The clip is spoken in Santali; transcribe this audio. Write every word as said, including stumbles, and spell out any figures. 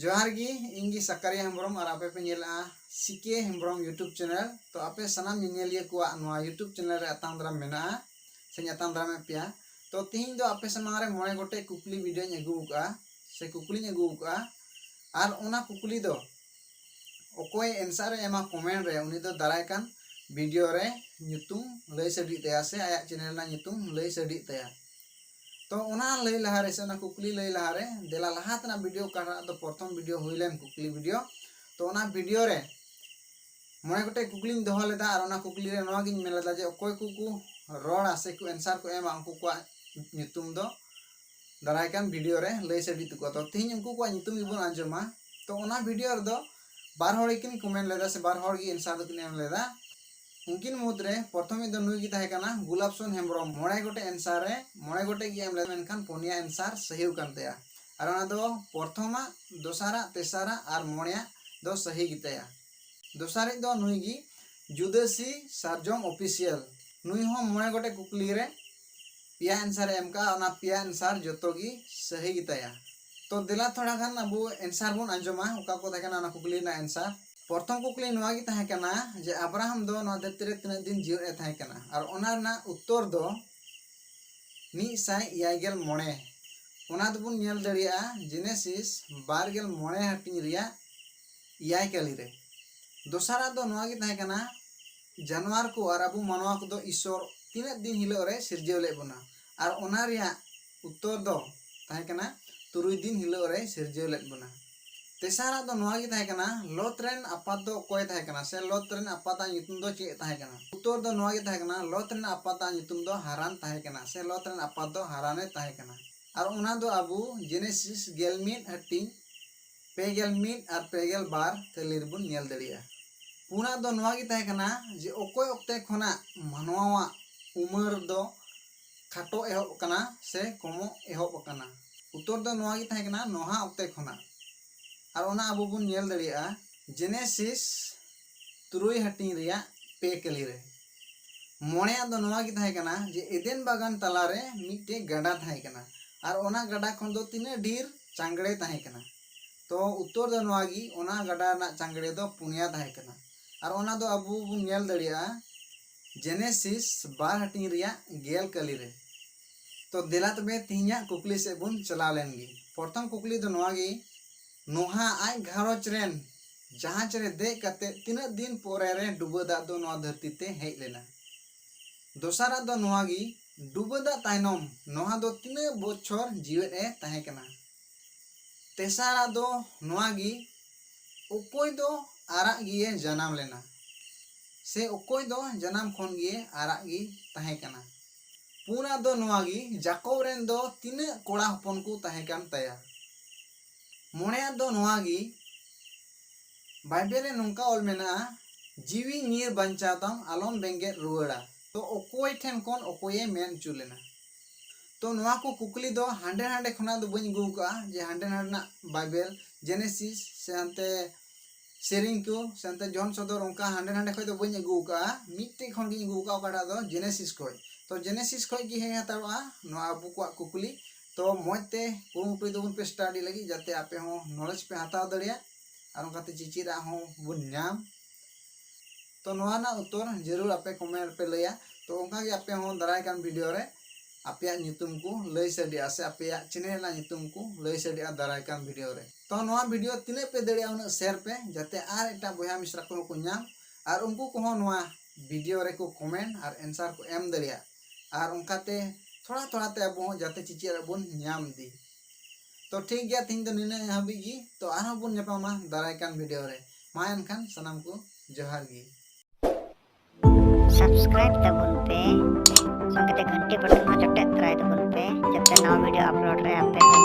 ᱡᱚᱦᱟᱨ ᱜᱮ, ᱤᱧ ᱜᱮ ᱥᱟᱠᱟᱨᱤᱭᱟ ᱦᱮᱢᱵᱨᱚᱢ ᱟᱨ ᱟᱯᱮ ᱯᱮ ᱧᱮᱞᱮᱜᱼᱟ ᱥᱤ ᱠᱮ ᱦᱮᱢᱵᱨᱚᱢ YouTube channel᱾ ᱛᱚ ᱟᱯᱮ ᱥᱟᱱᱟᱢ ᱧᱮᱧᱮᱞᱤᱭᱟᱹ ᱠᱚᱣᱟᱜ ᱱᱚᱣᱟ YouTube channel ᱨᱮ ᱟᱛᱟᱝ ᱫᱟᱨᱟᱢ ᱢᱮᱱᱟᱜᱼᱟ, ᱥᱮᱧ ᱟᱛᱟᱝ ᱫᱟᱨᱟᱢᱮᱫ ᱯᱮᱭᱟ᱾ ᱛᱚ ᱛᱤᱦᱤᱧ ᱫᱚ ᱟᱯᱮ ᱥᱟᱢᱟᱝ ᱨᱮ ᱢᱚᱬᱮ ᱜᱚᱴᱮᱡ ᱠᱩᱠᱞᱤ video ᱧ ᱟᱹᱜᱩ ᱟᱠᱟᱫᱼᱟ, ᱥᱮ ᱠᱩᱠᱞᱤᱧ ᱟᱹᱜᱩ ᱟᱠᱟᱫᱼᱟ᱾ ᱟᱨ ᱚᱱᱟ ᱠᱩᱠᱞᱤ ᱫᱚ ᱚᱠᱚᱭ answer ᱮ ᱮᱢᱟ comment ᱨᱮ, ᱩᱱᱤ ᱫᱚ ᱫᱟᱨᱟᱭ ᱠᱟᱱ video ᱨᱮ ᱧᱩᱛᱩᱢ ᱞᱟᱹᱭ ᱥᱟᱰᱮᱜ ᱛᱟᱭᱟ, ᱥᱮ ᱟᱭᱟᱜ channel ᱨᱮᱱᱟᱜ ᱧᱩᱛᱩᱢ ᱞᱟᱹᱭ ᱥᱟᱰᱮᱜ ᱛᱟᱭᱟ᱾ ᱛᱚ ᱚᱱᱟ ᱞᱟᱹᱭ ᱞᱟᱦᱟᱨᱮ, ᱥᱮ ᱚᱱᱟ ᱠᱩᱠᱞᱤ ᱞᱟᱹᱭ ᱞᱟᱦᱟᱨᱮ, ᱫᱮᱞᱟ ᱞᱟᱦᱟ ᱛᱮᱱᱟᱜ video ᱚᱠᱟᱴᱟᱜ ᱫᱚ ᱯᱨᱚᱛᱷᱚᱢ video ᱦᱩᱭ ᱞᱮᱱ ᱠᱩᱠᱞᱤ video, ᱛᱚ ᱚᱱᱟ video ᱨᱮ ᱢᱚᱬᱮ ᱜᱚᱴᱮᱡ ᱠᱩᱠᱞᱤᱧ ᱫᱚᱦᱚ ᱞᱮᱫᱟ᱾ ᱟᱨ ᱚᱱᱟ ᱠᱩᱠᱞᱤ ᱨᱮ ᱱᱚᱣᱟ ᱜᱤᱧ ᱢᱮᱱ ᱞᱮᱫᱟ ᱡᱮ ᱚᱠᱚᱭ ᱠᱚᱠᱚ ᱨᱚᱲᱟ ᱥᱮ ᱠᱚ answer ᱠᱚ ᱮᱢᱟ, ᱩᱱᱠᱩ ᱠᱚᱣᱟᱜ ᱧᱩᱛᱩᱢ ᱫᱚ ᱫᱟᱨᱟᱭ ᱠᱟᱱ video ᱨᱮ ᱞᱟᱹᱭ ᱥᱟᱰᱮ ᱛᱟᱠᱚᱣᱟ᱾ ᱛᱚ ᱛᱤᱦᱤᱧ ᱩᱱᱠᱩ ᱠᱚᱣᱟᱜ ᱧᱩᱛᱩᱢ ᱜᱮᱵᱚᱱ ᱟᱸᱡᱚᱢᱟ᱾ ᱛᱚ ᱚᱱᱟ video ᱨᱮᱫᱚ ᱵᱟᱨ ᱦᱚᱲ ᱜᱮᱠᱤᱱ comment ᱞᱮᱫᱟ, ᱥᱮ ᱵᱟᱨ ᱦᱚᱲ ᱜᱮ answer ᱫᱚᱠᱤᱱ ᱮᱢ ᱞᱮᱫᱟ᱾ ᱩᱱᱠᱤᱱ ᱢᱩᱫᱽᱨᱮ ᱯᱨᱚᱛᱷᱚᱢᱤᱡ ᱫᱚ ᱱᱩᱭ ᱜᱮ ᱛᱟᱦᱮᱸ ᱠᱟᱱᱟ ᱜᱩᱞᱟᱵ ᱥᱚᱱ ᱦᱮᱢᱵᱨᱚᱢ᱾ ᱢᱚᱬᱮ ᱜᱚᱴᱮᱡ answer ᱨᱮ ᱢᱚᱬᱮ ᱜᱚᱴᱮᱡ ᱜᱮ ᱮᱢ ᱞᱮᱫᱟ, ᱢᱮᱱᱠᱷᱟᱱ ᱯᱩᱱᱭᱟ answer ᱥᱟᱹᱦᱤ ᱟᱠᱟᱱ ᱛᱟᱭᱟ᱾ ᱟᱨ ᱚᱱᱟ ᱫᱚ ᱯᱨᱚᱛᱷᱚᱢᱟᱜ, ᱫᱚᱥᱟᱨᱟᱜ, ᱛᱮᱥᱟᱨᱟᱜ ᱟᱨ ᱢᱚᱬᱮᱭᱟᱜ ᱫᱚ ᱥᱟᱹᱦᱤ ᱜᱮᱛᱟᱭᱟ᱾ ᱫᱚᱥᱟᱨᱤᱡ ᱫᱚ ᱱᱩᱭ ᱜᱮ ᱡᱩᱫᱟᱹᱥᱤ ᱥᱟᱨᱡᱚᱢ official᱾ ᱱᱩᱭ ᱦᱚᱸ ᱢᱚᱬᱮ ᱜᱚᱴᱮᱡ ᱠᱩᱠᱞᱤ ᱨᱮ ᱯᱮᱭᱟ answer ᱮ ᱮᱢ ᱠᱟᱜᱼᱟ, ᱚᱱᱟ ᱯᱮᱭᱟ answer ᱡᱚᱛᱚ ᱜᱮ ᱥᱟᱹᱦᱤ ᱜᱮᱛᱟᱭᱟ᱾ ᱛᱚ ᱫᱮᱞᱟ ᱛᱷᱚᱲᱟ ᱜᱟᱱ ᱟᱵᱚ answer ᱵᱚᱱ ᱟᱸᱡᱚᱢᱟ, ᱚᱠᱟ ᱠᱚ ᱛᱟᱦᱮᱸ ᱠᱟᱱᱟ ᱚᱱᱟ ᱠᱩᱠᱞᱤ ᱨᱮᱱᱟᱜ answer᱾ ᱯᱨᱚᱛᱷᱚᱢ ᱠᱩᱠᱞᱤ ᱱᱚᱣᱟ ᱜᱮ ᱛᱟᱦᱮᱸ ᱠᱟᱱᱟ ᱡᱮ ᱟᱵᱨᱟᱦᱟᱢ ᱫᱚ ᱱᱚᱣᱟ ᱫᱷᱟᱹᱨᱛᱤ ᱨᱮ ᱛᱤᱱᱟᱹᱜ ᱫᱤᱱ ᱡᱤᱭᱚᱱ ᱮ ᱛᱟᱦᱮᱸ ᱠᱟᱱᱟ? ᱟᱨ ᱚᱱᱟ ᱨᱮᱱᱟᱜ ᱩᱛᱛᱚᱨ ᱫᱚ ᱢᱤᱫ ᱥᱟᱭ ᱮᱭᱟᱭ ᱜᱮᱞ ᱢᱚᱬᱮ᱾ ᱚᱱᱟ ᱫᱚᱵᱚᱱ ᱧᱮᱞ ᱫᱟᱲᱮᱭᱟᱜᱼᱟ ᱡᱮᱱᱮᱥᱤᱥ ᱵᱟᱨ ᱜᱮᱞ ᱢᱚᱬᱮ ᱦᱟᱹᱴᱤᱧ ᱨᱮᱭᱟᱜ ᱮᱭᱟᱭ ᱠᱟᱹᱞᱤ ᱨᱮ᱾ ᱫᱚᱥᱟᱨᱟᱜ ᱫᱚ ᱱᱚᱣᱟ ᱜᱮ ᱛᱟᱦᱮᱸ ᱠᱟᱱᱟ, ᱡᱟᱱᱣᱟᱨ ᱠᱚ ᱟᱨ ᱟᱵᱚ ᱢᱟᱱᱣᱟ ᱠᱚᱫᱚ ᱤᱥᱥᱚᱨ ᱛᱤᱱᱟᱹᱜ ᱫᱤᱱ ᱦᱤᱞᱳᱜ ᱨᱮ ᱥᱤᱨᱡᱟᱹᱣ ᱞᱮᱫ ᱵᱚᱱᱟ? ᱟᱨ ᱚᱱᱟ ᱨᱮᱭᱟᱜ ᱩᱛᱛᱚᱨ ᱫᱚ ᱛᱟᱦᱮᱸ ᱠᱟᱱᱟ, ᱛᱩᱨᱩᱭ ᱫᱤᱱ ᱦᱤᱞᱳᱜ ᱨᱮ ᱥᱤᱨᱡᱟᱹᱣ ᱞᱮᱫ ᱵᱚᱱᱟ᱾ ᱛᱮᱥᱟᱨᱟᱜ ᱫᱚ ᱱᱚᱣᱟ ᱜᱮ ᱛᱟᱦᱮᱸ ᱠᱟᱱᱟ, ᱞᱚᱛ ᱨᱮᱱ ᱟᱯᱟᱛ ᱫᱚ ᱚᱠᱚᱭ ᱛᱟᱦᱮᱸ ᱠᱟᱱᱟ, ᱥᱮ ᱞᱚᱛ ᱨᱮᱱ ᱟᱯᱟᱛᱟᱜ ᱧᱩᱛᱩᱢ ᱫᱚ ᱪᱮᱫ ᱛᱟᱦᱮᱸ ᱠᱟᱱᱟ? ᱩᱛᱛᱚᱨ ᱫᱚ ᱱᱚᱣᱟ ᱜᱮ ᱛᱟᱦᱮᱸ ᱠᱟᱱᱟ, ᱞᱚᱛ ᱨᱮᱱ ᱟᱯᱟᱛᱟᱜ ᱧᱩᱛᱩᱢ ᱫᱚ ᱦᱟᱨᱟᱱ ᱛᱟᱦᱮᱸ ᱠᱟᱱᱟ, ᱥᱮ ᱞᱚᱛ ᱨᱮᱱ ᱟᱯᱟᱛ ᱫᱚ ᱦᱟᱨᱟᱱᱮ ᱛᱟᱦᱮᱸ ᱠᱟᱱᱟ᱾ ᱟᱨ ᱚᱱᱟ ᱫᱚ ᱟᱵᱚ ᱡᱮᱱᱮᱥᱤᱥ ᱜᱮᱞ ᱢᱤᱫ ᱦᱟᱹᱴᱤᱧ ᱯᱮ ᱜᱮᱞ ᱢᱤᱫ ᱟᱨ ᱯᱮ ᱜᱮᱞ ᱵᱟᱨ ᱠᱟᱹᱞᱤ ᱨᱮᱵᱚᱱ ᱧᱮᱞ ᱫᱟᱲᱮᱭᱟᱜᱼᱟ᱾ ᱯᱩᱱᱟᱜ ᱫᱚ ᱱᱚᱣᱟ ᱜᱮ ᱛᱟᱦᱮᱸ ᱠᱟᱱᱟ ᱡᱮ ᱚᱠᱚᱭ ᱚᱠᱛᱮ ᱠᱷᱚᱱᱟᱜ ᱢᱟᱱᱣᱟᱣᱟᱜ ᱩᱢᱮᱨ ᱫᱚ ᱠᱷᱟᱴᱚ ᱮᱦᱚᱵ ᱟᱠᱟᱱᱟ ᱥᱮ ᱠᱚᱢᱚᱜ ᱮᱦᱚᱵ ᱟᱠᱟᱱᱟ? ᱩᱛᱛᱚᱨ ᱫᱚ ᱱᱚᱣᱟ ᱜᱮ ᱛᱟᱦᱮᱸ ᱠᱟᱱᱟ, ᱱᱚᱦᱟ ᱚᱠᱛᱮ ᱠᱷᱚᱱᱟᱜ᱾ ᱟᱨ ᱚᱱᱟ ᱟᱵᱚ ᱵᱚᱱ ᱧᱮᱞ ᱫᱟᱲᱮᱭᱟᱜᱼᱟ ᱡᱮᱱᱮᱥᱤᱥ ᱛᱩᱨᱩᱭ ᱦᱟᱹᱴᱤᱧ ᱨᱮᱭᱟᱜ ᱯᱮ ᱠᱟᱹᱞᱤ ᱨᱮ᱾ ᱢᱚᱬᱮᱭᱟᱜ ᱫᱚ ᱱᱚᱣᱟ ᱜᱮ ᱛᱟᱦᱮᱸ ᱠᱟᱱᱟ ᱡᱮ ᱮᱫᱮᱱ ᱵᱟᱜᱟᱱ ᱛᱟᱞᱟᱨᱮ ᱢᱤᱫᱴᱮᱡ ᱜᱟᱰᱟ ᱛᱟᱦᱮᱸ ᱠᱟᱱᱟ, ᱟᱨ ᱚᱱᱟ ᱜᱟᱰᱟ ᱠᱷᱚᱱ ᱫᱚ ᱛᱤᱱᱟᱹᱜ ᱰᱷᱮᱨ ᱪᱟᱝᱜᱲᱮ ᱛᱟᱦᱮᱸ ᱠᱟᱱᱟ? ᱛᱚ ᱩᱛᱛᱚᱨ ᱫᱚ ᱱᱚᱣᱟ ᱜᱮ, ᱚᱱᱟ ᱜᱟᱰᱟ ᱨᱮᱱᱟᱜ ᱪᱟᱝᱜᱲᱮ ᱫᱚ ᱯᱩᱱᱭᱟ ᱛᱟᱦᱮᱸ ᱠᱟᱱᱟ᱾ ᱟᱨ ᱚᱱᱟ ᱫᱚ ᱟᱵᱚ ᱵᱚᱱ ᱧᱮᱞ ᱫᱟᱲᱮᱭᱟᱜᱼᱟ ᱡᱮᱱᱮᱥᱤᱥ ᱵᱟᱨ ᱦᱟᱹᱴᱤᱧ ᱨᱮᱭᱟᱜ ᱜᱮᱞ ᱠᱟᱹᱞᱤ ᱨᱮ᱾ ᱛᱚ ᱫᱮᱞᱟ ᱛᱚᱵᱮ ᱛᱮᱦᱮᱧᱟᱜ ᱠᱩᱠᱞᱤ ᱥᱮᱫ ᱵᱚᱱ ᱪᱟᱞᱟᱣ ᱞᱮᱱ ᱜᱮ᱾ ᱯᱨᱚᱛᱷᱚᱢ ᱠᱩᱠᱞᱤ ᱫᱚ ᱱᱚᱣᱟ ᱜᱮ, ᱱᱳᱦᱟ ᱟᱡ ᱜᱷᱟᱨᱚᱸᱡᱽ ᱨᱮᱱ ᱡᱟᱦᱟᱡᱽ ᱨᱮ ᱫᱮᱡ ᱠᱟᱛᱮ ᱛᱤᱱᱟᱹᱜ ᱫᱤᱱ ᱯᱚᱨᱮ ᱨᱮ ᱰᱩᱵᱟᱹ ᱫᱟᱜ ᱫᱚ ᱱᱚᱣᱟ ᱫᱷᱟᱹᱨᱛᱤ ᱛᱮ ᱦᱮᱡ ᱞᱮᱱᱟ? ᱫᱚᱥᱟᱨᱟᱜ ᱫᱚ ᱱᱚᱣᱟ ᱜᱮ, ᱰᱩᱵᱟᱹ ᱫᱟᱜ ᱛᱟᱭᱱᱚᱢ ᱱᱳᱦᱟ ᱫᱚ ᱛᱤᱱᱟᱹᱜ ᱵᱚᱪᱷᱚᱨ ᱡᱤᱣᱮᱫ ᱮ ᱛᱟᱦᱮᱸ ᱠᱟᱱᱟ? ᱛᱮᱥᱟᱨᱟᱜ ᱫᱚ ᱱᱚᱣᱟ ᱜᱮ, ᱚᱠᱚᱭ ᱫᱚ ᱟᱨᱟᱜ ᱜᱮᱭᱮ ᱡᱟᱱᱟᱢ ᱞᱮᱱᱟ, ᱥᱮ ᱚᱠᱚᱭ ᱫᱚ ᱡᱟᱱᱟᱢ ᱠᱷᱚᱱ ᱜᱮ ᱟᱨᱟᱜ ᱜᱮ ᱛᱟᱦᱮᱸ ᱠᱟᱱᱟ? ᱯᱩᱱᱟᱜ ᱫᱚ ᱱᱚᱣᱟ ᱜᱮ, ᱡᱟᱠᱚᱵ ᱨᱮᱱ ᱫᱚ ᱛᱤᱱᱟᱹᱜ ᱠᱚᱲᱟ ᱦᱚᱯᱚᱱ ᱠᱚ ᱛᱟᱦᱮᱸ ᱠᱟᱱ ᱛᱟᱭᱟ? ᱢᱚᱬᱮᱭᱟᱜ ᱫᱚ ᱱᱚᱣᱟ ᱜᱮ, ᱵᱟᱭᱵᱮᱞ ᱨᱮ ᱱᱚᱝᱠᱟ ᱚᱞ ᱢᱮᱱᱟᱜᱼᱟ, "ᱡᱤᱣᱤ ᱧᱤᱨ ᱵᱟᱧᱪᱟᱣ ᱛᱟᱢ, ᱟᱞᱚᱢ ᱵᱮᱸᱜᱮᱫ ᱨᱩᱣᱟᱹᱲᱟ᱾" ᱛᱚ ᱚᱠᱚᱭ ᱴᱷᱮᱱ ᱠᱷᱚᱱ ᱚᱠᱚᱭᱮ ᱢᱮᱱ ᱦᱚᱪᱚ ᱞᱮᱱᱟ? ᱛᱚ ᱱᱚᱣᱟ ᱠᱚ ᱠᱩᱠᱞᱤ ᱫᱚ ᱦᱟᱸᱰᱮ ᱱᱟᱸᱰᱮ ᱠᱷᱚᱱᱟᱜ ᱫᱚ ᱵᱟᱹᱧ ᱟᱹᱜᱩ ᱟᱠᱟᱫᱼᱟ, ᱡᱮ ᱦᱟᱸᱰᱮ ᱱᱟᱸᱰᱮᱱᱟᱜ ᱵᱟᱭᱵᱮᱞ, ᱡᱮᱱᱮᱥᱤᱥ ᱥᱮ ᱦᱟᱱᱛᱮ ᱥᱮᱨᱮᱧ ᱠᱚ ᱥᱮ ᱦᱟᱱᱛᱮ ᱡᱚᱱ ᱥᱚᱫᱚᱨ, ᱚᱱᱠᱟ ᱦᱟᱸᱰᱮ ᱱᱟᱸᱰᱮ ᱠᱷᱚᱱ ᱫᱚ ᱵᱟᱹᱧ ᱟᱹᱜᱩ ᱟᱠᱟᱫᱼᱟ᱾ ᱢᱤᱫᱴᱮᱡ ᱠᱷᱚᱱ ᱜᱤᱧ ᱟᱹᱜᱩ ᱟᱠᱟᱫᱼᱟ, ᱚᱠᱟᱴᱟᱜ ᱫᱚ ᱡᱮᱱᱮᱥᱤᱥ ᱠᱷᱚᱱ᱾ ᱛᱚ ᱡᱮᱱᱮᱥᱤᱥ ᱠᱷᱚᱱ ᱜᱮ ᱦᱮᱡ ᱦᱟᱛᱟᱲᱚᱜᱼᱟ ᱱᱚᱣᱟ ᱟᱵᱚ ᱠᱚᱣᱟᱜ ᱠᱩᱠᱞᱤ᱾ ᱛᱚ ᱢᱚᱡᱽ ᱛᱮ ᱠᱩᱨᱩᱢᱩᱴᱩᱭ ᱛᱟᱵᱚᱱ ᱯᱮ study ᱞᱟᱹᱜᱤᱫ, ᱡᱟᱛᱮ ᱟᱯᱮ ᱦᱚᱸ knowledge ᱯᱮ ᱦᱟᱛᱟᱣ ᱫᱟᱲᱮᱭᱟᱜ ᱟᱨ ᱚᱱᱠᱟᱛᱮ ᱪᱮᱪᱮᱫᱟᱜ ᱦᱚᱸ ᱵᱚᱱ ᱧᱟᱢ᱾ ᱛᱚ ᱱᱚᱣᱟ ᱨᱮᱱᱟᱜ ᱩᱛᱛᱚᱨ ᱡᱟᱹᱨᱩᱲ ᱟᱯᱮ comment ᱨᱮᱯᱮ ᱞᱟᱹᱭᱟ᱾ ᱛᱚ ᱚᱱᱠᱟ ᱜᱮ ᱟᱯᱮ ᱦᱚᱸ ᱫᱟᱨᱟᱭ ᱠᱟᱱ video ᱨᱮ ᱟᱯᱮᱭᱟᱜ ᱧᱩᱛᱩᱢ ᱠᱚ ᱞᱟᱹᱭ ᱥᱟᱰᱮᱜᱼᱟ, ᱥᱮ ᱟᱯᱮᱭᱟᱜ channel ᱨᱮᱱᱟᱜ ᱧᱩᱛᱩᱢ ᱠᱚ ᱞᱟᱹᱭ ᱥᱟᱰᱮᱜᱼᱟ ᱫᱟᱨᱟᱭ ᱠᱟᱱ video ᱨᱮ᱾ ᱛᱚ ᱱᱚᱣᱟ video ᱛᱤᱱᱟᱹᱜ ᱯᱮ ᱫᱟᱲᱮᱭᱟᱜᱼᱟ ᱩᱱᱟᱹᱜ share ᱯᱮ, ᱡᱟᱛᱮ ᱟᱨ ᱮᱴᱟᱜ ᱵᱚᱭᱦᱟ ᱢᱤᱥᱨᱟ ᱠᱚᱦᱚᱸ ᱠᱚ ᱧᱟᱢ ᱟᱨ ᱩᱱᱠᱩ ᱠᱚᱦᱚᱸ ᱱᱚᱣᱟ video ᱨᱮᱠᱚ comment ᱟᱨ answer ᱠᱚ ᱮᱢ ᱫᱟᱲᱮᱭᱟᱜ᱾ ᱟᱨ ᱚᱱᱠᱟᱛᱮ ᱛᱷᱚᱲᱟ ᱛᱷᱚᱲᱟ ᱛᱮ ᱟᱵᱚ ᱦᱚᱸ ᱡᱟᱛᱮ ᱪᱮᱪᱮᱫ ᱨᱮᱵᱚᱱ ᱧᱟᱢ ᱤᱫᱤ᱾ ᱛᱚ ᱴᱷᱤᱠ ᱜᱮᱭᱟ, ᱛᱮᱦᱮᱧ ᱫᱚ ᱱᱤᱱᱟᱹᱜ ᱦᱟᱹᱵᱤᱡ ᱜᱮ᱾ ᱛᱚ ᱟᱨᱦᱚᱸ ᱵᱚᱱ ᱧᱟᱯᱟᱢᱟ ᱫᱟᱨᱟᱭ ᱠᱟᱱ video ᱨᱮ᱾ ᱢᱟ ᱮᱱᱠᱷᱟᱱ ᱥᱟᱱᱟᱢ ᱠᱚ ᱡᱚᱦᱟᱨ ᱜᱮ᱾ Subscribe ᱛᱟᱵᱚᱱ ᱯᱮ, ᱥᱚᱸᱜᱮ ᱛᱮ ᱜᱷᱟᱱᱴᱤ button ᱦᱚᱸ ᱡᱚᱴᱮᱫ ᱛᱚᱨᱟᱭ ᱛᱟᱵᱚᱱ ᱯᱮ, ᱡᱟᱛᱮ ᱱᱟᱣᱟ video upload ᱨᱮ ᱟᱯᱮ ᱯᱮ